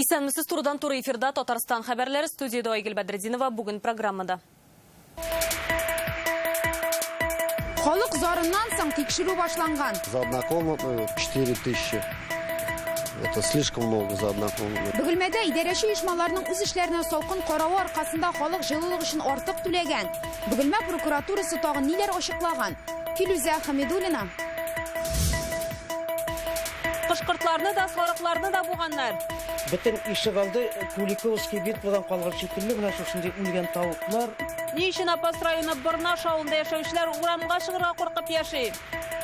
Исәнмесез, турыдан туры эфирда Татарстан хәбәрләре, студиядә Айгөл Бәдретдинова, бүген программада. Халык зарыннан соң тикшерү башланган. За однокомнатную 4000. Это слишком много за однокомнатную. Бөгелмәдә идарәче оешмаларның үз эшләренә салкын каравы аркасында халык җылылык өчен артык түләгән. Бөгелмә прокуратурасы тагын ниләр ачыклаган? Филүзә Хамидуллина. Кошкортларны да, сарыкларны да буганнар. Бөтен ишегалды Куликовский битвадан калган шикелле, менә шушындый үлгән тавыклар. Ни өчен Апас районы Борнаш авылында яшәүчеләр урамга чыгарга куркып яши?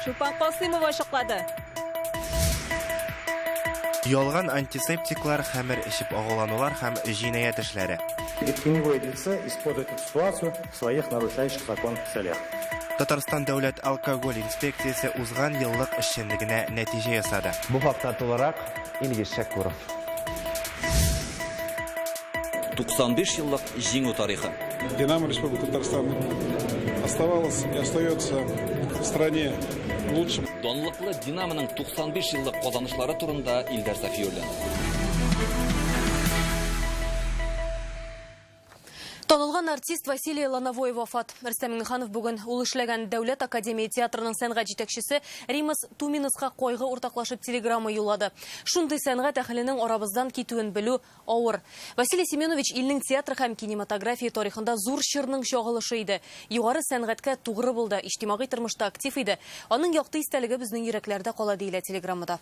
Чулпан Касыймова ачыклады. Ялган антисептиклар, хәмер эчеп агуланулар һәм җинаять эшләре. Теневое лицо использует эту ситуацию в своих нарушающих закон целях. Татарстан дәүләт алкоголь инспекциясе узган еллык эшчәнлегенә нәтиҗә ясады. Бу хакта тулырак Илгиз Шәкүров. 95 еллык җиңү тарихы. Динамо Республики Татарстан оставалось и остается в стране лучшим. Данлыклы Динамоның 95 еллык казанышлары турында Илдар Сафиуллин. Танылган артист Василий Лановой вафат. Рөстәм Миңнеханов бүген ул эшләгән Дәүләт академия театрының сәнгать җитәкчесе Римас Туминаска кайгы уртаклашып телеграмма юллады. Шундый сәнгать әһеленең арабыздан китүен белү авыр. Василий Семенович илнең театр һәм кинематография тарихында зур чорның чагылышы иде. Югары сәнгатькә тугры булды, иҗтимагый тормышта актив иде. Аның якты истәлеге безнең йөрәкләрдә кала, диелә телеграммада.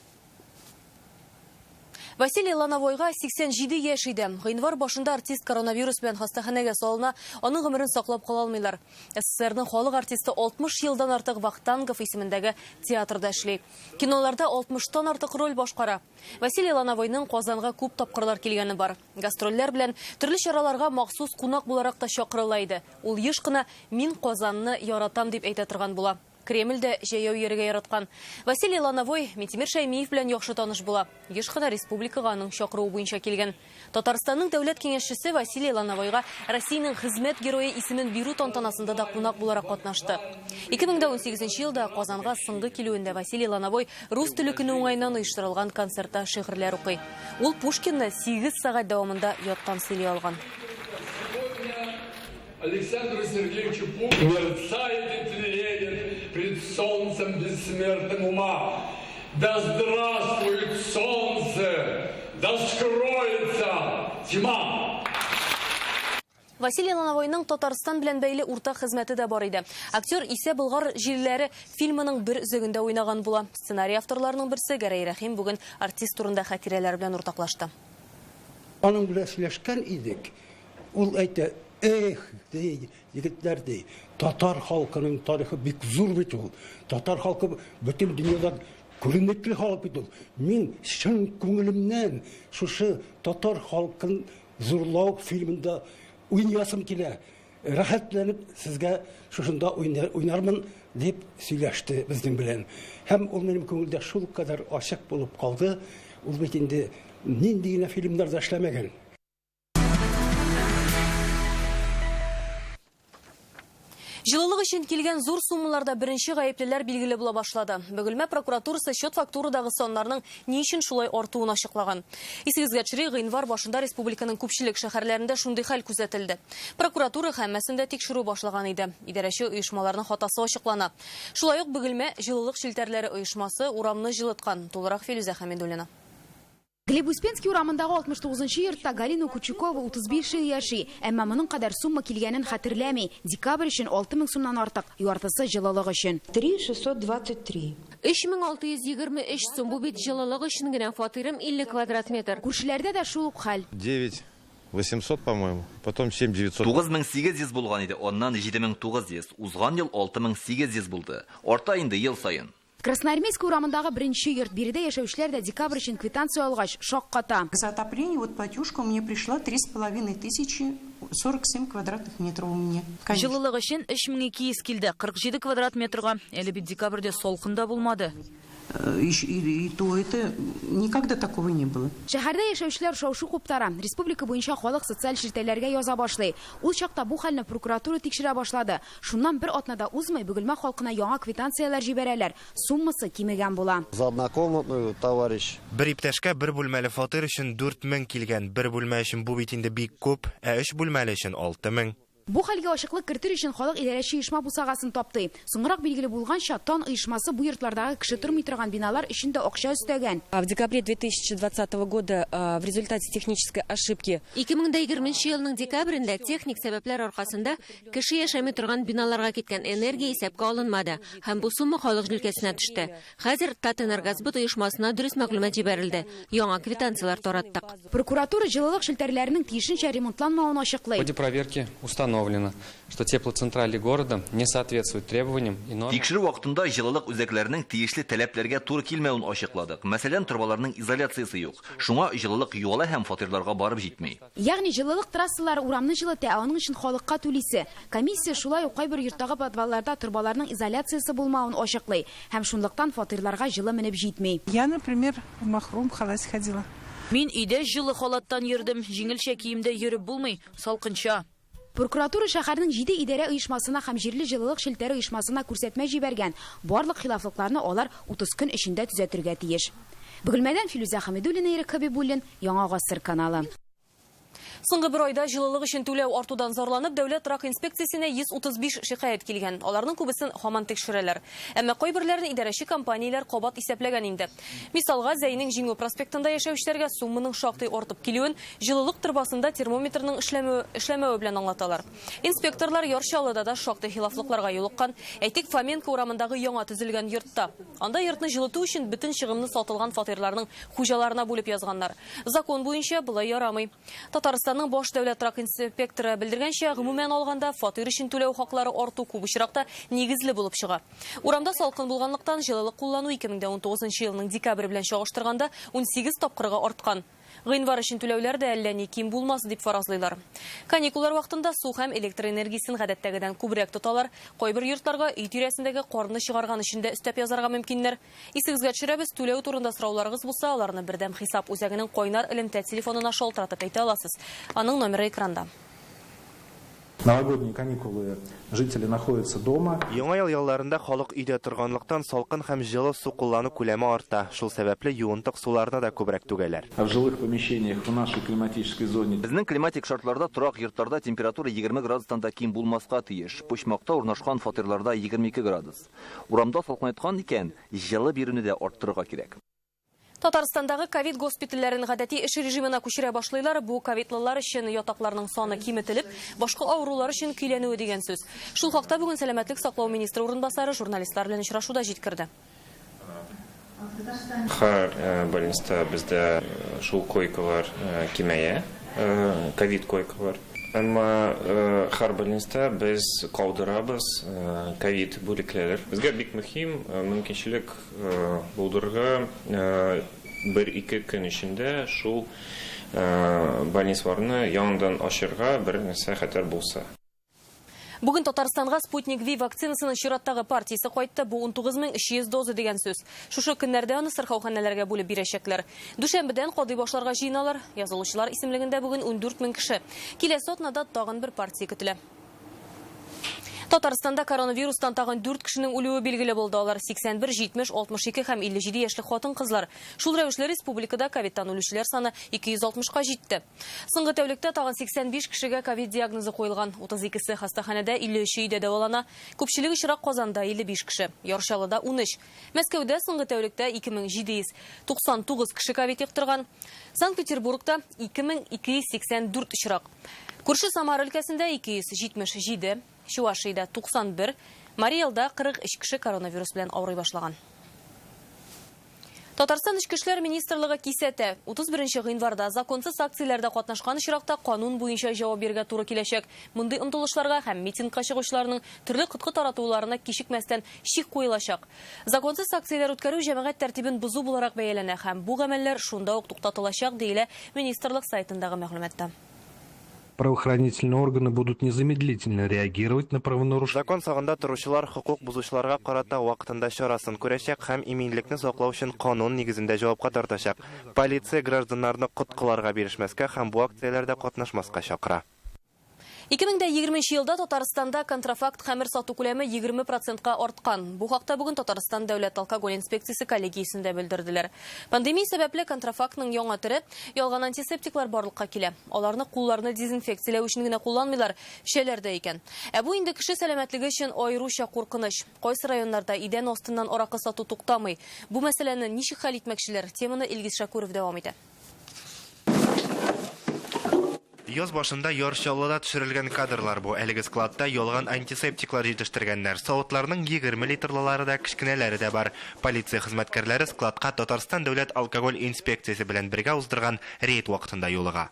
Василий Лановойга 87 яшь иде. Гыйнвар башында артист коронавирус белән хастаханәгә салына, аның гомерен саклап кала алмыйлар. СССРның халык артисты 60 елдан артык Вахтангов исемендәге театрда эшли. Киноларда 60-тан артык роль башкара. Василий Лановойның Казанга күп тапкырлар килгәне бар. Гастрольләр белән төрле чараларга махсус кунак буларак та чакырыла иде. Ул еш кына «Мин Казанны яратам» дип әйтә торган була. Кремльдә җәяү йөрергә яраткан. Василий Лановой Минтимер Шәймиев белән яхшы таныш була. Еш кына республикага аның чакыруы буенча килгән. Татарстанның дәүләт киңәшчесе Василий Лановойга Россиянең хезмәт герое исемен бирү тантанасында да кунак буларак катнашты. 2018 елда Казанга соңгы килүендә Василий Лановой рус теле көне уңаеннан оештырылган концертта шигырьләр укый. Ул Пушкинны 8 сәгать дәвамында яттан сөйли алган. Александру Сергеевичу Пушкину мерцает и тлеет пред солнцем бессмертным ума. Да здравствует солнце, да скроется тьма! Василий Лановойның Татарстан белән бәйле уртак хезмәте дә бар иде. Актер Исә Болгар җилләре фильмының бер өзегендә уйнаган була. Сценарий авторларының берсе Гәрәй Рәхим бүген артист турында хатирәләр белән уртаклашты. Аның белән сөйләшкән идек. Ул әйтә, эх, ди, егетләр, ди, татар халкының тарихы бик зур бит ул. Татар халкы бөтен дөньяда күренекле халык бит ул. Мин чын күңелемнән шушы татар халкын зурлау фильмында уйныясым килә. Рәхәтләнеп сезгә шушында уйнармын, дип сөйләште безнең белән. Һәм ул минем күңелдә шулкадәр ачык булып калды. Ул бит инде нинди генә фильмнарда эшләмәгән. Җылылык өчен килгән зур суммаларда беренче гаеплеләр билгеле була башлады. Бөгелмә прокуратурасы счет-фактурадагы саннарның ни өчен шулай артуын ачыклаган. Исегезгә төшерик, гыйнвар башында республиканың күпчелек шәһәрләрендә шундый хәл күзәтелде. Прокуратура һәммәсен дә тикшерү башлаган иде. Идарәче оешмаларның хатасы ачыклана. Шулай ук Бөгелмә җылылык челтәрләре оешмасы урамны җылыткан. Тулырак Филүзә Хәмидуллина. Глеб Успенский урамындагы 69 йортта Галина Кучукова 35 ел яши. Әмма моның кадәр сумма килгәнен хәтерләми. Декабрь өчен 6000 сумнан артык, яртысы җылылык өчен. 3623. 3623 сум, бу бит җылылык өчен генә, фатирым 50 квадрат метр. Күршеләрдә дә шул ук хәл. 9800, по-моему, потом 7900. 9800 булган иде, аннан 7900, узган ел 6800 булды. Арта инде ел саен. Красноармейский урамындагы беренче йорт. Биредә яшәүчеләр дә декабрь өчен квитанция алгач шакката. За отопление вот платежка у меня пришла три с половиной тысячи 47 квадратных метров у меня. Конечно. Җылылык өчен 3200 килде, 47 квадрат метрга. Әле бит декабрьдә салкын да булмады. И то это никогда такого не было. Шәһәрдә яшәүчеләр шау-шу куптара. Республика буенча халык социаль челтәрләргә яза башлый. Ул чакта бу хәлне прокуратура тикшерә башлады. Шуннан бер атна да узмый, Бөгелмә халкына яңа квитанцияләр җибәрәләр. Суммасы кимегән була. За однокомнатную, товарищ. Бер иптәшкә бер бүлмәле фатир өчен 4000 килгән. Бер бүлмә өчен бу бит инде бик күп, ә өч бүлмәле өчен 6000. Бу хәлгә ачыклык кертер өчен халык идарәче оешма бусагасын таптый. Соңрак билгеле булганча, ТАН оешмасы бу йортлардагы кеше тормый торган биналар өчен дә акча өстәгән. В декабре 2020 года в результате технической ошибки 2020 елның декабрендә техник сәбәпләр аркасында кеше яшәми торган биналарга киткән энергия исәпкә алынмады һәм бу сумма халык җилкәсенә төште. Хәзер Татэнергосбыт оешмасына дөрес мәгълүмат җибәрелде. Яңа квитанцияләр тараттык. Прокуратура җылылык челтәрләренең тиешенчә ремонтланмавын ачыклый. В ходе проверки установлено, что теплоцентрали города не соответствуют требованиям и нормам. Тикшерү вакытында җылылык үзәкләренең тиешле таләпләргә туры килмәвен ачыкладык. Мәсәлән, торбаларның изоляциясе юк. Шуңа җылылык югала һәм фатирларга барып җитми. Ягъни җылылык трассалары урамны җылыта, ә аның өчен халыкка түлисе. Комиссия шулай ук кайбер йорттагы подвалларда торбаларның изоляциясе булмавын ачыклый һәм шунлыктан фатирларга җылы менеп җитми. Я, например, в махровом халате ходила. Мин өйдә җылы халаттан йөрдем, җиңелчә киемдә йөреп булмый, салкынча. Прокуратура шәһәрнең 7 идарә оешмасына һәм җирле җылылык челтәре оешмасына күрсәтмә җибәргән. Барлык хилафлыкларны алар 30 көн эчендә төзәтергә тиеш. Бөгелмәдән Филүзә Хәмидуллина, Ирек Хәбибуллин, Яңа Гасыр каналы. Соңгы бер айда җылылык өчен түләү артудан зарланып, Дәүләт торак инспекциясенә 135 шикаять килгән. Аларның күбесен һаман тикшерәләр. Әмма кайберләрен идарәче компанияләр кабат исәпләгән инде. Мисалга, Зәйнең Җиңү проспектында яшәүчеләргә сумманың шактый артып килүен җылылык торбасында термометрның эшләмәве белән аңлаталар. Инспекторлар Яр Чаллыда да шактый хилафлыкларга юлыккан. Әйтик, Фоменко урамындагы яңа төзелгән йортта. Анда йортны җылыту өчен бөтен чыгымны сатылган фатирларның хуҗаларына бүлеп язганнар. Закон буенча болай ярамый. Татарстанның баш дәүләт торак инспекторы белдергәнчә, гомумән алганда фатир өчен түләү хаклары арту күп очракта нигезле булып чыга. Урамда салкын булганлыктан җылылык куллану 2019 елның декабре белән чагыштырганда 18 тапкырга арткан. Гыйнвар өчен түләүләр дә әллә ни ким булмас дип фаразлыйлар. Каникуллар вакытында су һәм электр энергиясен гадәттәгедән күбрәк тоталар. Кайбер йортларга өй тирәсендәге карны чыгарган өчен дә өстәп язарга мөмкиннәр. Исегезгә төшерәбез, түләү турында сорауларыгыз булса, аларны бердәм хисап үзәгенең кайнар элемтә телефонына шалтыратып әйтә аласыз. Аның номеры экранда. Новогодние каникулы жители находятся дома. Яңа ел ялларында халык өйдә торганлыктан салкын һәм җылы су куллану күләме арта. Шул сәбәпле юынтык суларны да күбрәк түгәләр. В жилых помещениях в нашей климатической зоне. Безнең климатик шартларда торак йортларда температура 20 градустан да ким булмаска тиеш. Почмакта урнашкан фатирларда 22 градус. Урамда салкынайткан икән, җылы бирүне дә арттырырга кирәк. Татарстандагы ковид госпитальләрен гадәти эш режимына күчерә башлыйлар. Бу ковидлылар өчен ятакларның саны киметелеп, башка авырулар өчен көйләнүе дигән сүз. Шул хакта бүген сәламәтлек саклау министры урынбасары журналистлар белән очрашуда җиткерде. Һәр больниста бездә шул койкалар кимәя, ковид койкалар. Әмма һәр больниста без калдырабыз ковид бүлекләр. Безгә бик мөһим мөмкинчелек булдырырга бер-ике көн эчендә шул больницаларны яңадан ачырга бер нәрсә хәтәр булса. Бүген Татарстанга Спутник Ви вакцинасының чираттагы партиясе кайтты. Бу 19300 доза дигән сүз. Шушы көннәрдә аны сырхауханәләргә бүлеп бирәчәкләр. Дүшәмбедән кадый башларга җыеналар. Язылучылар исемлегендә бүген 14000 кеше. Киләсе атнада тагын бер партия көтелә. Татарстанда коронавирустан тагын 4 кешенең үлүе билгеле булды. Алар 81, 70, 62 һәм 57 яшьлек хатын-кызлар. Шул рәвешле республикада ковидтан үлүчеләр саны 260-ка җитте. Соңгы тәүлектә тагын 85 кешегә ковид диагнозы куелган. 32-се хастаханәдә, 53-е өйдә дәвалана. Күпчелек очрак Казанда 55 кеше, Яр Чаллыда 13. Мәскәүдә соңгы тәүлектә 2799 кеше ковид йоктырган. Санкт-Петербургта 2284 очрак. Күрше Самара өлкәсендә 277, Чувашиядә 91, Марий Элда 43 кеше коронавирус белән авырый башлаган. Татарстан Эчке эшләр министрлыгы кисәтә. 31 гыйнварда законсыз акцияләрдә катнашкан очракта канун буенча җавап бирергә туры киләчәк. Мондый омтылышларга һәм митингка чыгучыларның төрле коткы таратуларына кичекмәстән чик куелачак. Законсыз акцияләр үткәрү җәмәгать тәртибен бозу буларак бәяләнә һәм бу гамәлләр шунда ук туктатылачак, диелә министрлык сайтындагы мәгълүматта. Правоохранительные органы будут незамедлительно реагировать на правонарушения. Закон сагында торучылар хокук бозучыларга карата вакытында чарасын күрәчәк һәм иминлекне саклау өчен канун нигезендә җавапка тартачак. Полиция гражданнарны коткыларга бирешмәскә һәм бу акцияләрдә катнашмаска чакыра. 2020 елда Татарстанда контрафакт хәмер сату күләме 20 процентка арткан. Бу хакта бүген Татарстан дәүләт алкоголь инспекциясе коллегиясендә белдерделәр. Пандемия сәбәпле контрафактның яңа төре ялган антисептиклар барлыкка килә. Аларны кулларны дезинфекцияләү өчен генә кулланмыйлар, эчәләр дә икән. Ә бу инде кеше сәламәтлеге өчен аеруча куркыныч. Кайсы районнарда идән астыннан аракы сату туктамый? Бу мәсьәләне ничек хәл итмәкчеләр? Теманы Илгиз Шакуров дәвам итә. Яз башында Яр Чаллыда төшерелгән кадрлар бу. Әлеге складта ялган антисептиклар җитештергәннәр. Савытларның 20 литрлылары да, кечкенәләре дә бар. Полиция хезмәткәрләре складка Татарстан дәүләт алкоголь инспекциясе белән бергә уздырган рейд вакытында юлыга.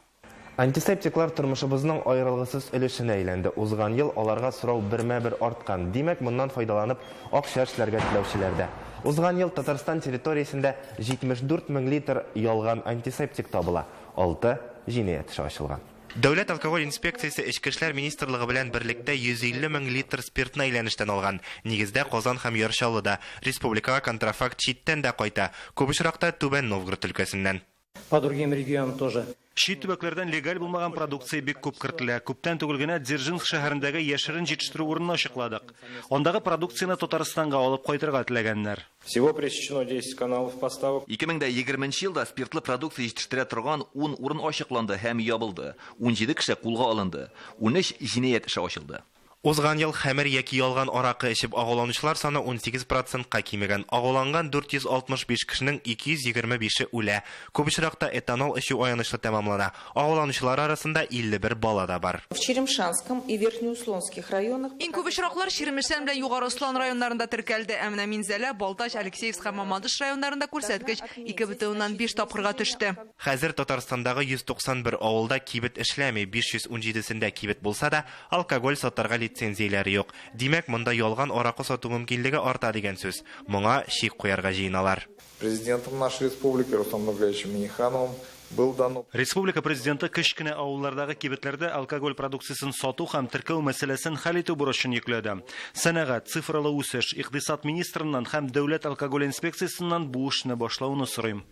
Антисептиклар тормышыбызның аерылгысыз өлешенә әйләнде. Узган ел аларга сорау бермә-бер арткан. Димәк, моннан файдаланып, акча эшләргә теләүчеләр дә. Узган ел Татарстан территориясендә 74 мең литр ялган антисептик табыла. Алты җинаять эше ачылган. Дәүләт алкоголь инспекциясе Эчке эшләр министрлыгы белән берлектә 150 мең литр спиртны әйләнештән алган. Нигездә Казан һәм Яр Чаллыда. Республикага контрафакт читтән дә кайта. Күп очракта Түбән Новгород өлкәсеннән. По другим регионам тоже. Чит төбәкләрдән легаль булмаган продукция бик күп кертелә. Күптән түгел генә Дзержинск шәһәрендәге яшерен җитештерү урынын ачыкладык. Андагы продукцияне Татарстанга алып кайтырга теләгәннәр. Всего пресечено 10 каналов поставок. 2020 нче елда спиртлы продукция җитештерә торган ун урын ачыкланды һәм ябылды, 17 кеше кулга алынды, 13 җинаять эше ачылды. Узган ел хәмер яки ялган аракы эчеп агуланучылар саны 18 процентка кимегән. Агуланган 465 кешенең 225-е үлә. Күп очракта этанол эчү аянычлы тәмамлана. Агуланучылар арасында 51 бала да бар. В Черемшанском и Верхнеуслонских районах. Иң күп очраклар Чирмешән белән Югары Ослан районнарында теркәлде. Ә менә Минзәлә, Балтач, Алексеевск һәм Мамадыш районнарында күрсәткеч 2,5 тапкырга төште. Хәзер Татарстандагы 191 авылда кибет эшләми, 517-сендә кибет булса да, алкоголь сатарга лицензияләре юк. Димәк, монда ялган аракы сату мөмкинлеге арта дигән сүз. Моңа чик куярга җыеналар. Президентом нашей республики Рустамом Нургалиевичем Миннихановым был дано. Республика Президенты кечкенә авыллардагы кибетләрдә алкоголь продукциясен сату һәм теркәү мәсьәләсен хәл итү бурычын йөкләде. Сәнәгать, цифралы үсеш, икътисад министрыннан һәм Дәүләт алкоголь инспекциясеннән бу эшне башлауны сорыйм.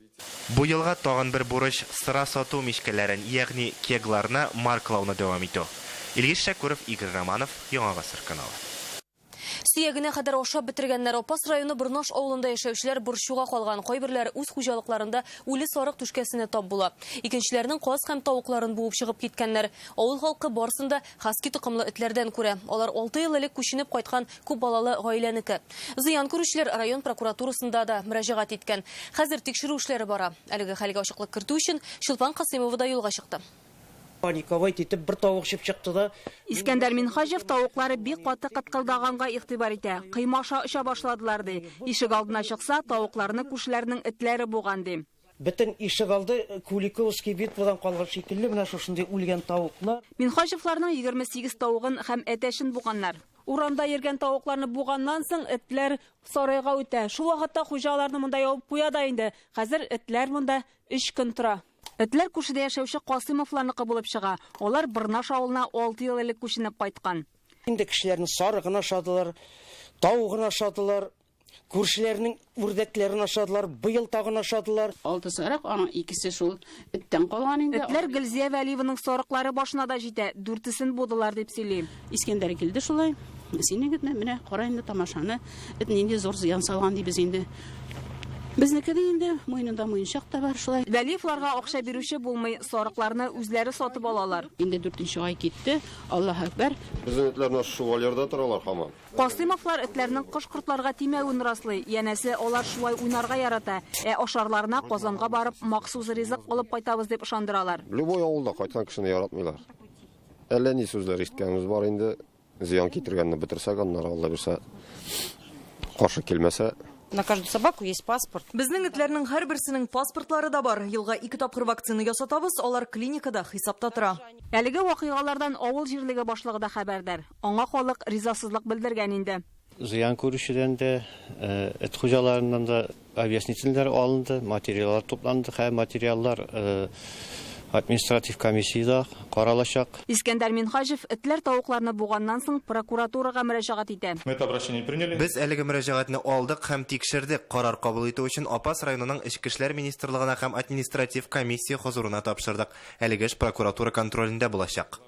Бу елга тагын бер бурыч, сыра сату мичкәләрен, ягъни кегларны маркалауны дәвам итү. Илгиз Шәкүров, Игорь Романов, Яңа Гасыр каналы. Сөягенә кадәр ашап бетергәннәр. Апас районы Борнаш авылында яшәүчеләр борчуга калган. Кайберләре үз хуҗалыкларында үле сарык түшкәсенә тап була. Икенчеләренең каз һәм тавыкларын буып чыгып киткәннәр. Авыл халкы барысын да хаски токымлы этләрдән күрә. Алар 6 ел элек күченеп кайткан күп балалы гаиләнеке. Зыян күрүчеләр район прокуратурасында да мөрәҗәгать иткән. Хәзер тикшерү эшләре бара. Әлеге хәлгә ачыклык кертү өчен Чулпан Касыймова да юлга чыкты. Паниковать итеп бер тавык чып чыкты да. Искәндәр Минһаҗев тавыклары бик каты кыткылдаганга игътибар итә. Койма аша оча башладылар, ди. Ишек алдына чыкса, тавыкларны күршеләрнең этләре буган, ди. Бөтен ишегалды Куликовский битвадан калган шикелле, менә шушындый үлгән тавыклар. Минһаҗевларның 28 тавыгын һәм әтәчен буганнар. Урамда йөргән тавыкларны буганнан соң этләр сарайга үтә. Шул вакытта хуҗа аларны монда ябып куя да инде. Хәзер этләр монда 3 көн тора. Этләр күршедә яшәүче Касыймовларныкы булып чыга. Алар Борнаш авылына 6 ел элек күченеп кайткан. Инде кешеләрнең сарыгын ашадылар, тавыгын ашадылар, күршеләрнең үрдәкләрен ашадылар, быел тагын ашадылар. 6 сарык, аның икесе шул эттән калган инде. Этләр Гөлзия Вәлиеваның сарыклары башына да җитә, дүртесен будылар дип сөйли. Искәндәр килде шулай. Синең этне менә кара инде тамашаны, эт нинди зур зыян салган дибез инде. Безнеке дә инде муенында муенчак та бар шулай. Вәлиевларга акча бирүче булмый, сарыкларны үзләре сатып алалар. Инде 4 ай китте, Аллаһ әкбәр. Безнең этләр менә шушы вольерда торалар һаман. Касыймовлар этләрнең кош-кортларга тимәвен раслый. Янәсе, алар шулай уйнарга ярата. Ә ашарларына Казанга барып махсус ризык алып кайтабыз дип ышандыралар. Любой авылда кайткан кешене яратмыйлар. Әллә ни сүзләр ишеткәнебез бар инде. Зыян китергәнне бетерсәк, аннары Алла бирсә, каршы килмәсә. На каждую собаку есть паспорт. Безнең этләрнең һәрберсенең паспортлары да бар. Елга 2 тапкыр вакцина ясатабыз, алар клиникада хисапта тора. Әлеге вакыйгалардан авыл җирлеге башлыгы да хәбәрдар. Аңа халык ризасызлык белдергән инде. Зыян күрүчедән дә, эт хуҗаларыннан да объяснительләр алынды, материаллар тупланды, һәм материаллар Административ комиссиядә каралачак. Искәндәр Минһаҗев этләр тавыкларны буганнан соң прокуратурага мөрәҗәгать итә. Мы это обращение приняли. Без әлеге мөрәҗәгатьне алдык һәм тикшердек. Карар кабул итү өчен Апас районының Эчке эшләр министрлыгына һәм административ комиссия хозурына тапшырдык. Әлеге эш прокуратура контролендә булачак.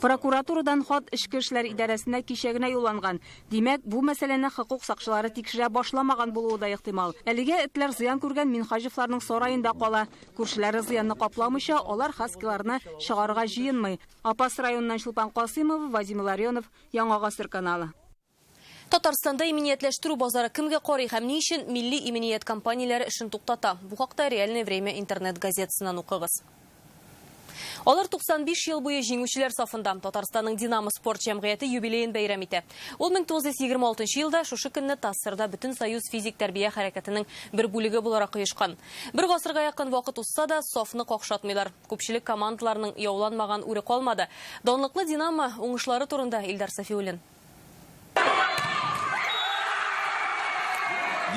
Прокуратурадан хат Эчке эшләр идарәсенә кичә генә юлланган. Димәк, бу мәсьәләне хокук сакчылары тикшерә башламаган булуы да ихтимал. Әлегә этләр зыян күргән Минһаҗевларның сараенда кала. Күршеләре зыянны капламыйча, алар хаскиларны чыгарырга җыенмый. Апас районыннан Чулпан Касыймова, Вадим Ларионов, Яңа Гасыр каналы. Татарстанда иминиятләштерү базары кемгә карый һәм ни өчен милли иминият компанияләре эшен туктата? Бу хакта Реальное время интернет-газетасыннан укыгыз. Алар 95 ел буе җиңүчеләр сафында. Татарстанның Динамо спорт җәмгыяте юбилеен бәйрәм итә. Ул 1926 елда шушы көнне ТАССРда Бөтенсоюз физик тәрбия хәрәкәтенең бер бүлеге буларак оешкан. Бер гасырга якын вакыт узса да, сафны какшатмыйлар. Күпчелек командаларның яуланмаган үре калмады. Данлыклы Динамо уңышлары турында Илдар Сафиуллин.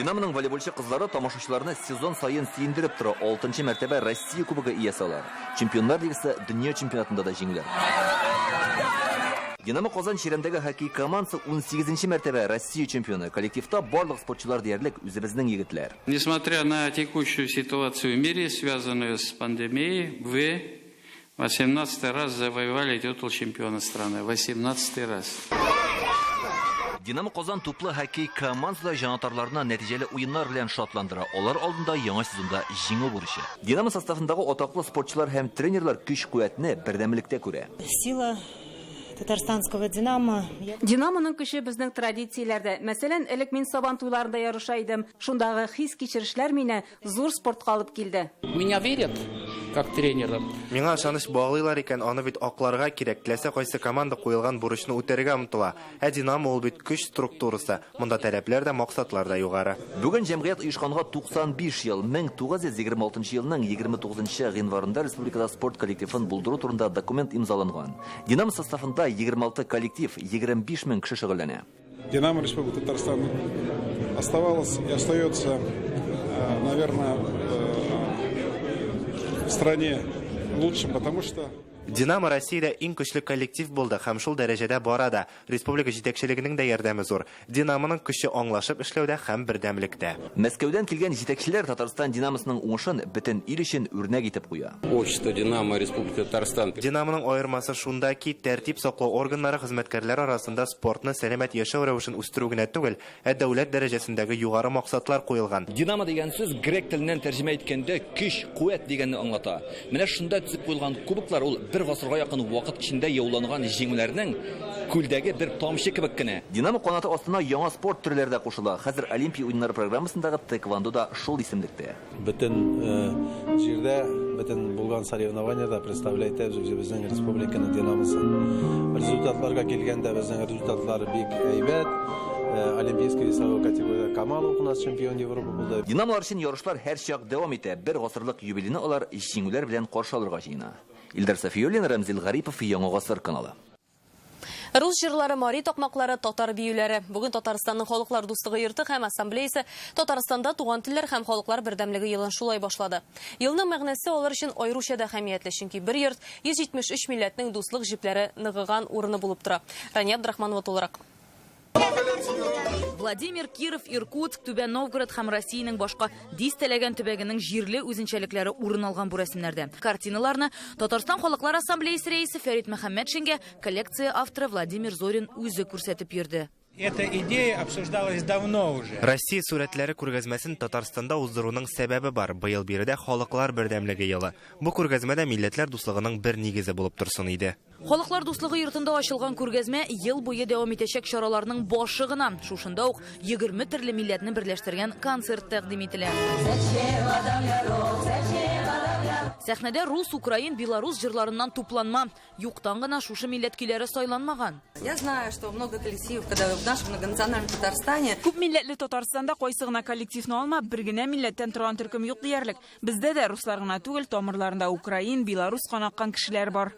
Динамоның волейболчы кызлары тамашачыларны сезон саен сөендереп тора. 6 мәртәбә Россия кубогы иясе алар. Чемпионнар лигасы дөнья чемпионатында да җиңүләр. Динамо Казан чирәмдәге хоккей командасы 18 мәртәбә Россия чемпионы. Коллективта барлык спортчылар диярлек үзебезнең егетләр. Несмотря на текущую ситуацию в мире, связанную с пандемией, вы 18 раз завоевали титул чемпиона страны. 18 раз. Динамо Казан туплы хоккей командасы җанатарларына нәтиҗәле уеннар белән шатландыра. Алар алдында яңа сезонда җиңү бурычы. Динамо составындагы атаклы спортчылар һәм тренерлар көч-куәтне бердәмлектә күрә. Сила татарстанского Динамо. Динамоның көче безнең традицияләрдә. Мәсәлән, элек мин Сабан туйларында ярыша идем. Шундагы хис-кичерешләр мине зур спортка алып килде. Меня верят как тренера. Миңа ышаныч баглыйлар икән, аны бит акларга кирәк. Теләсә кайсы команда куелган бурычны үтәргә омтыла. Ә Динамо ул бит көч структурасы. Монда таләпләр дә, максатлар да югары. Бүген җәмгыять оешканга 95 ел, 1926 елның 29 гыйнварында республикада спорт коллективын булдыру турында документ имзаланган. Динамо составында 26 коллектив, 25 мең кеше шөгыльләнә. Динамо Республики Татарстан оставалось и остается, наверное, в стране лучшим, потому что Динамо Россиядә иң көчле коллектив булды һәм шул дәрәҗәдә бара да. Республика җитәкчелегенең дә ярдәме зур. Динамоның көче аңлашып эшләүдә һәм бердәмлектә. Мәскәүдән килгән җитәкчеләр Татарстан Динамосының уңышын бөтен ил өчен үрнәк итеп куя. Общество Динамо Республики Татарстан. Динамоның аермасы шунда ки, тәртип саклау органнары хезмәткәрләре арасында спортны сәламәт яшәү рәвешен үстерү генә түгел, ә дәүләт дәрәҗәсендәге югары максатлар куелган. Динамо дигән сүз грек теленнән тәрҗемә иткәндә көч, куәт дигәнне аңлата. Менә шунда төзеп куелган кубоклар ул бер гасырга якын вакыт эчендә яуланган җиңүләрнең күлдәге бер тамчы кебек кенә. Динамо канаты астына яңа спорт төрләре дә кушыла. Хәзер Олимпия уеннары программасындагы тэквондо да шул исемлектә. Бөтен җирдә, бөтен булган соревнованиядә представляет үзебезнең республиканы Динамосы. Результатларга килгәндә безнең результатлар бик әйбәт. Олимпийский весовой категорияда Камалов у нас чемпион Европы булды. Динамолар өчен ярышлар һәрчак дәвам итә. Бер гасырлык юбилейны алар җиңүләр белән каршы алырга җыена. Илдар Сафиуллин, Рамзил Гарипов, Яңа Гасыр каналы. Рус җырлары, мари такмаклары, татар биюләре. Бүген Татарстанның Халыклар дуслыгы йорты һәм ассамблеясы Татарстанда туган телләр һәм халыклар бердәмлеге елын шулай башлады. Елның мәгънәсе алар өчен аеруча да әһәмиятле, чөнки бер йорт 173 милләтнең дуслык җепләре ныгыган урыны булып тора. Рания Абдрахманова тулырак. Владимир, Киров, Иркутск, Түбән Новгород һәм Россиянең башка дистәләгән төбәгенең җирле үзенчәлекләре урын алган бу рәсемнәрдә. Картиналарны Татарстан Халыклар Ассамблеясы рәисе Фәрит Мөхәммәтшингә коллекция авторы Владимир Зорин үзе күрсәтеп йөрде. Эта идея обсуждалась давно уже. Россия сурәтләре күргәзмәсен Татарстанда уздыруның сәбәбе бар. Быел биредә халыклар бердәмлеге елы. Бу күргәзмәдә милләтләр дуслыгының бер нигезе булып торсын иде. Халыклар дуслыгы йортында ачылган күргәзмә ел буе дәвам итәчәк чараларның башы гына. Шушында ук 20 төрле милләтне берләштергән концерт тәкъдим ителә. Сәхнәдә рус, украин, белорус җырларыннан тупланма. Юктан гына шушы милләт көйләре сайланмаган. Я знаю, что много коллективов, когда в нашем многонациональном Татарстане. Күп милләтле Татарстанда кайсы гына коллективны алма, бер генә милләттән торган төркем юк диярлек. Бездә дә руслар гына түгел, тамырларында украин, белорус кан аккан кешеләр бар.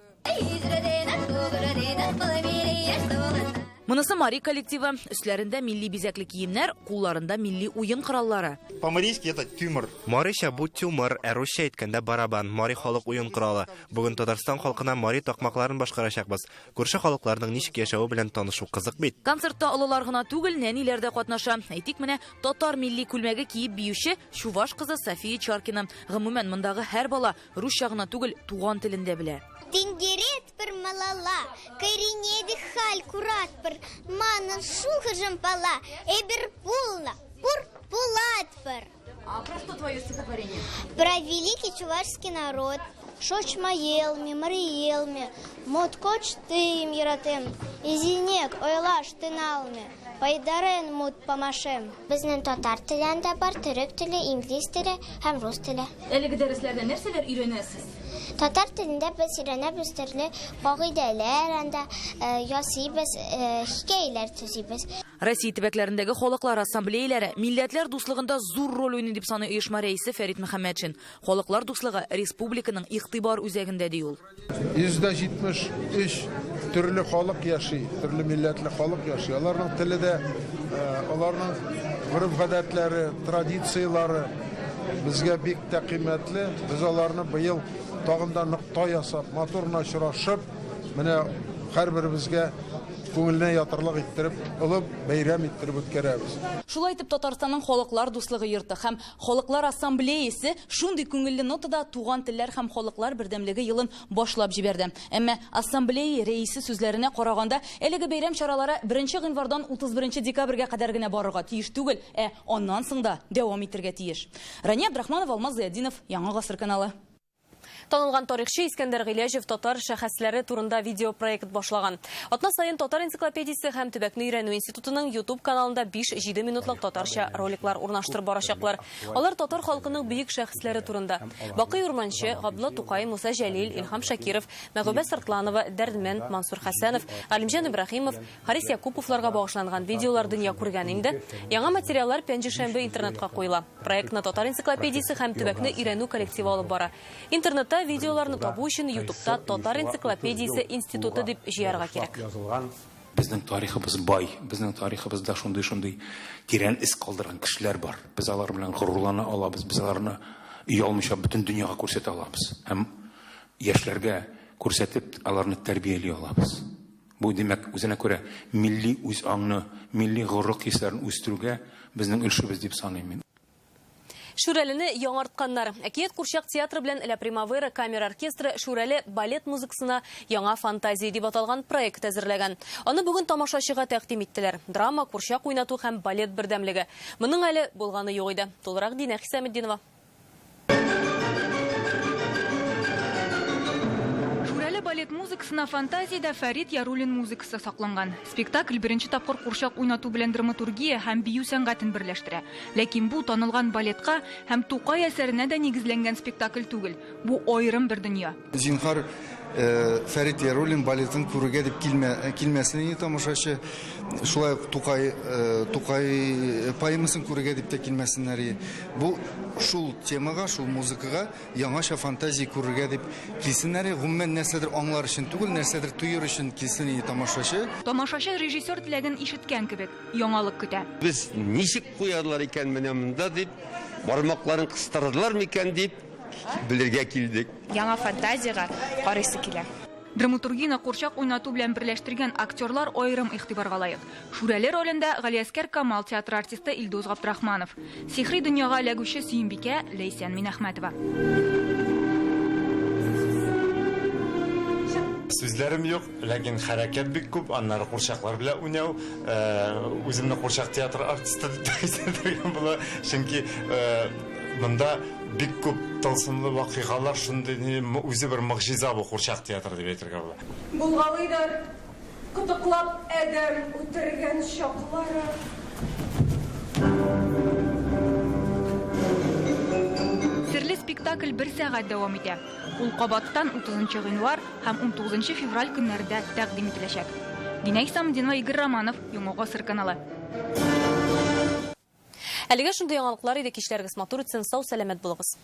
Монысы мари коллективы. Өсләрендә милли бизәкле киемнәр, кулларында милли уен кораллары. По-марийски это тюмор. Марича бу тюмор, ә русча әйткәндә барабан, мари халык уен коралы. Бүген Татарстан халкына мари такмакларын башкарачакбыз. Күрше халыкларның ничек яшәве белән танышу кызык бит. Концертта олылар гына түгел, нәниләр дә катнаша. Әйтик, менә татар милли күлмәге киеп биюче чуваш кызы София Чаркина. Гомумән, мондагы һәр бала русча гына түгел, туган телен дә белә. Тинкеретпӗр малалла, Кайрине те халь куратпӑр. Манӑн шухӑшӑмпала эпир пулнӑ, пур, пулатпӑр. А про что твое стихотворение? Про великий чувашский народ. Шочма елме, Мари елме, моткоч тыйым яратем. Изинек ойлаш тӱҥалме, пайдарен мут памашем. Безнең татар теле анда бар, төрек теле, инглиз теле һәм рус теле. Әлеге дәресләрдә нәрсәләр өйрәнәсез? Татар телендә без өйрәнәбез төрле кагыйдәләр анда, ясыйбыз, хикәяләр төзибез. Россия төбәкләрендәге халыклар ассамблеяләре милләтләр дуслыгында зур роль уйный, дип саный оешма рәисе Фәрит Мөхәммәтшин. Халыклар дуслыгы республиканың игътибар үзәгендә, ди ул. 173 төрле халык яши, төрле милләтле халык яши. Аларның теле дә, аларның гореф-гадәтләре, традицияләре безгә бик тә кыйммәтле. Без аларны быел тагын да нокта ясап, матур гына очрашып, менә һәрберебезгә күңеленә ятырлык иттереп, олы бәйрәм иттереп үткәрәбез. Шулай итеп, Татарстанның халыклар дуслыгы йорты һәм Халыклар ассамблеясе шундый күңелле нотада Туган телләр һәм халыклар бердәмлеге елын башлап җибәрде. Әмма ассамблея рәисе сүзләренә караганда, әлеге бәйрәм чаралары беренче гыйнвардан 31 декабрьгә кадәр генә барырга тиеш түгел, ә аннан соң да дәвам итәргә тиеш. Рания Абдрахманова, Алмаз Зыятдинов, Яңа Гасыр каналы. Танылган тарихчы Искәндәр Гыйләҗев татар шәхесләре турында видеопроект башлаган. Атна саен Татар энциклопедиясе һәм төбәкне өйрәнү институтының YouTube каналында биш-җиде минутлык татарча роликлар урнаштырып барачаклар. Алар татар халкының бөек шәхесләре турында. Бакый Урманче, Габдулла Тукай, Муса Җәлил, Илһам Шакиров, Мәгүбә Сыртланова, Дәрдмәнд, Мансур Хәсәнов, Галимҗан Ибраһимов, Харис Якуповларга багышланган видеолар дөнья күргән инде. Яңа материаллар пәнҗешәмбе интернетка куела. Проектны Татар энциклопедиясе һәм төбәкне өйрәнү коллективы алып бара. Интернетта видеоларны табу өчен YouTubeта Татар энциклопедиясе институты дип җыярга кирәк. Безнең тарихыбыз бай, безнең тарихыбызда шундый-шундый тирән эз калдырган кешеләр бар. Без алар белән горурлана алабыз, без аларны оялмыйча бөтен дөньяга күрсәтә алабыз. Һәм яшьләргә күрсәтеп, аларны тәрбияли алабыз. Бу, димәк, үзенә күрә милли үзаңны, милли горурлык хисләрен үстерүгә безнең өлешебез дип саныйм мин. Шүрәлене яңартканнар. Әкият курчак театры белән Ля Примавера камера оркестры Шүрәле балет музыкасына яңа фантазия дип аталган проект әзерләгән. Аны бүген тамашачыга тәкъдим иттеләр. Драма, курчак уйнату һәм балет бердәмлеге. Моның әле булганы юк иде. Тулырак Динә Хисаметдинова. Шүрәле балет музыкасына фантазиядә Фәрит Яруллин музыкасы сакланган. Спектакль беренче тапкыр курчак уйнату белән драматургия һәм бию сәнгатен берләштерә. Ләкин бу танылган балетка һәм Тукай әсәренә дә нигезләнгән спектакль түгел. Бу аерым бер дөнья. Зинһар, Фәрит Яруллин балетын күрергә дип килмәсен инде тамашачы. Шулай ук Тукай поэмасын күрергә дип тә килмәсеннәр. Бу шул темага, шул музыкага яңача фантазия күрергә дип килсеннәр. Гомумән, нәрсәдер аңлар өчен түгел, нәрсәдер тоер өчен килсен инде тамашачы. Тамашачы режиссер теләген ишеткән кебек, яңалык көтә. Без ничек куярлар икән менә монда дип, бармакларын кыстырырлар микән дип белергә килдек. Яңа фантазиягә карыйсы килә. Драматургияне курчак уйнату белән берләштергән актерлар аерым игътибарга лаек. Шүрәле ролендә Галиәскәр Камал театры артисты Илдус Габдрахманов. Сихри дөньяга эләгүче Сөембикә Ләйсән Минәхмәтова. Сүзләрем юк, ләкин хәрәкәт бик күп, аннары курчаклар белән уйнау. Үземне курчак театры артисты дип тә исәпләргә була, чөнки монда бик күп тылсымлы вакыйгалар, шундый үзе бер могҗиза бу курчак театры дип әйтергә була. Булгалыйдыр кытыклап адәм үтергән чаклары. Серле спектакль бер сәгать дәвам итә. Ул кабаттан утызынчы гыйнвар һәм унтугызынчы февраль көннәрендә тәкъдим ителәчәк. Динә Исламетдинова, Игорь Романов, Яңа Гасыр каналы. Әлегә шундый яңалыклар иде. Кичләрегез матур үтсен, сау сәламәт булыгыз.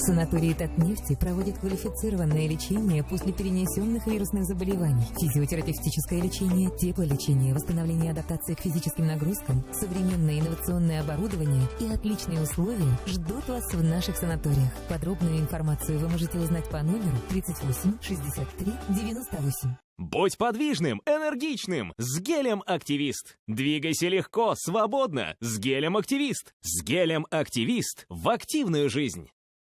Санатории Татнефти проводят квалифицированное лечение после перенесенных вирусных заболеваний, физиотерапевтическое лечение, теплолечение, восстановление адаптации к физическим нагрузкам, современное инновационное оборудование и отличные условия ждут вас в наших санаториях. Подробную информацию вы можете узнать по номеру 38 63 98. Будь подвижным, энергичным, с гелем «Активист». Двигайся легко, свободно, с гелем «Активист». С гелем «Активист» в активную жизнь.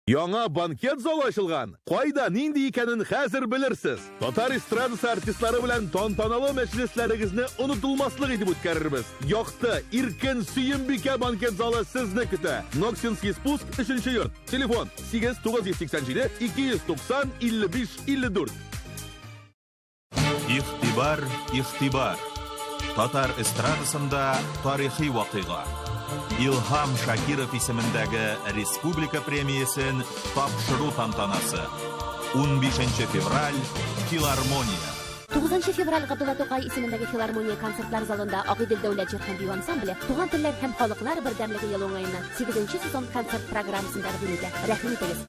Яңа банкет залы ачылган. Кайда, нинди икәнен хәзер белерсез. Татар эстрадасы артистлары белән тантаналы мәҗлесләрегезне онытылмаслык итеп үткәрербез. Якты, иркен Сөембикә банкет залы сезне көтә. Ноксинский спуск, 3 йорт. Телефон 8 987 290 55 54. Игътибар, игътибар! Татар эстрадасында тарихи вакыйга. Илһам Шакиров исемендәге республика премиясен тапшыру тантанасы. 15 февраль, филармония. 9 февраль Габдулла Тукай исемендәге филармония концертлар залында Агыйдел дәүләт җыр һәм бию ансамбле Туган телләр һәм халыклар бердәмлеге елы уңаеннан 8 сезон концерт программасын тәкъдим итә. Рәхим итегез!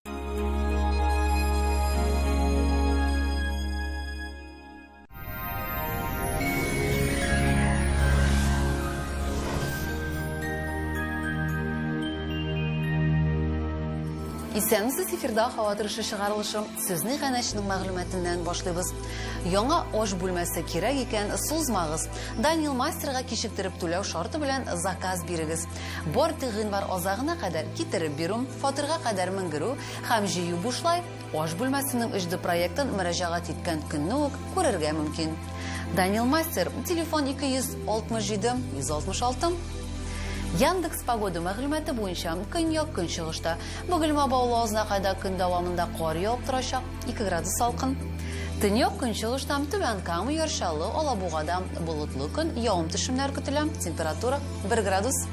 Исәнмесез, эфирда һава торышы чыгарылышы. Сүзне иганәченең мәгълүматыннан башлыйбыз. Яңа аш бүлмәсе кирәк икән, сузмагыз. Данил мастерга кичектереп түләү шарты белән заказ бирегез. Бар тик гыйнвар азагына кадәр китереп бирү, фатирга кадәр менгерү һәм җыю бушлай. Аш бүлмәсенең 3D проектын мөрәҗәгать иткән көнне үк күрергә мөмкин. Данил Мастер, телефон 267 166. Яндекс Погода мәгълүматы буенча, көньяк-көнчыгышта Бөгелмә Баулы Азнакайда көн дәвамында кар явып торачак, 2 градус салкын. Төньяк-көнчыгышта Түбән Кама, Яр Чаллы, Алабугада болытлы көн, явым-төшемнәр көтелә, температура 1 градус.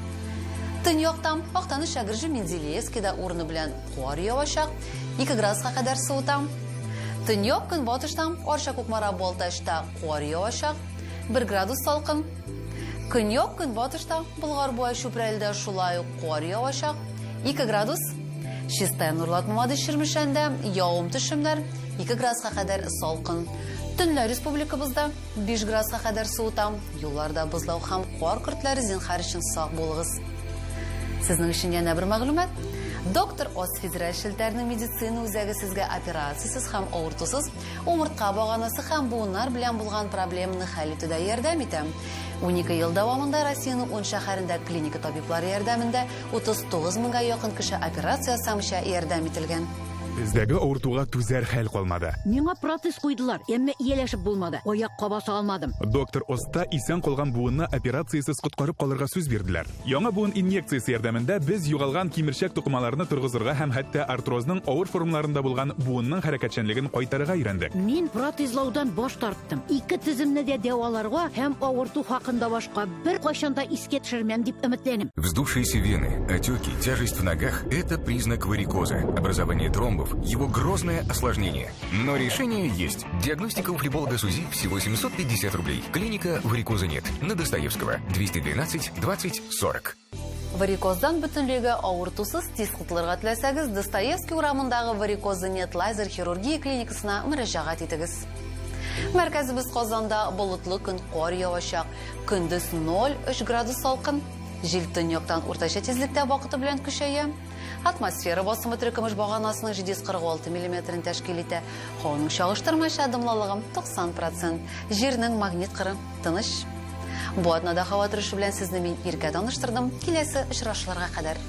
Төньякта Актаныш, Әгерҗе, Менделеевскида урыны белән Кар явачак, 2 градуска кадәр суыта. Төньяк көнбатышта, Арча, Кукмара, Балтачта кар явачак, 1 градус салкын. Көньяк көнбатышта, Болгар, Буа, Чүпрәледә шулай ук кар явачак, 2 градус. Чистай, Нурлат, Мамадыш, Чирмешәндә явым-төшемнәр, 2 градуска кадәр салкын. Төнлә республикабызда 5 градуска кадәр суыта. Юлларда бозлау һәм кар көртләре, зинһар өчен сак булыгыз. Сезнең өчен янә бер мәгълүмат. Доктор Ос федераль челтәренең медицина үзәге сезгә операциясез һәм авыртусыз умыртка баганасы һәм буыннар белән булган проблеманы хәл итүдә ярдәм итә. 12 ел дәвамында Россиянең 10 шәһәрендә клиника табиблары ярдәмендә 39 меңгә якын кеше операция ясамыйча ярдәм ителгән. Бездәге авыртуга түзәр хәл калмады. Миңа протез куйдылар, әмма ияләшеп булмады. Аякка баса алмадым. Доктор Оста исән калган буынны операциясез коткарып калырга сүз бирделәр. Яңа буын инъекциясе ярдәмендә без югалган кимерчәк тукымаларны торгызырга һәм хәтта артрозның авыр формаларында булган буынның хәрәкәтчәнлеген кайтарырга өйрәндек. Мин протезлаудан баш тарттым. Ике теземне дә дәваларга һәм авырту хакында башка беркайчан да искә төшермәм дип өметләнәм. Вздувшиеся вены, отеки, тяжесть в ногах – это признак варикоза. Образование тромбов – его грозное осложнение. Но решение есть. Диагностика у флеболога СУЗИ всего 750 рублей. Клиника «Варикоза нет». На Достоевского. 212 20 40. Варикоздан бөтенләйгә авыртусыз тиз котылырга теләсәгез, Достоевский урамындагы Варикоза нет лазер хирургия клиникасына мөрәҗәгать итегез. Мәркәзебез Казанда болытлы көн, кар явачак. Көндез 0,3 градус салкын. Җил төньяктан уртача тизлектә вакыты белән көчәя. Атмосфера басымы терекөмеш баганасының 746 миллиметрын тәшкил итә. Һаваның чагыштырмача дымлылыгы 90 процент. Җирнең магнит кыры тыныч. Бу атнада һава торышы белән сезне мин Иркә таныштырдым. Киләсе очрашуларга кадәр.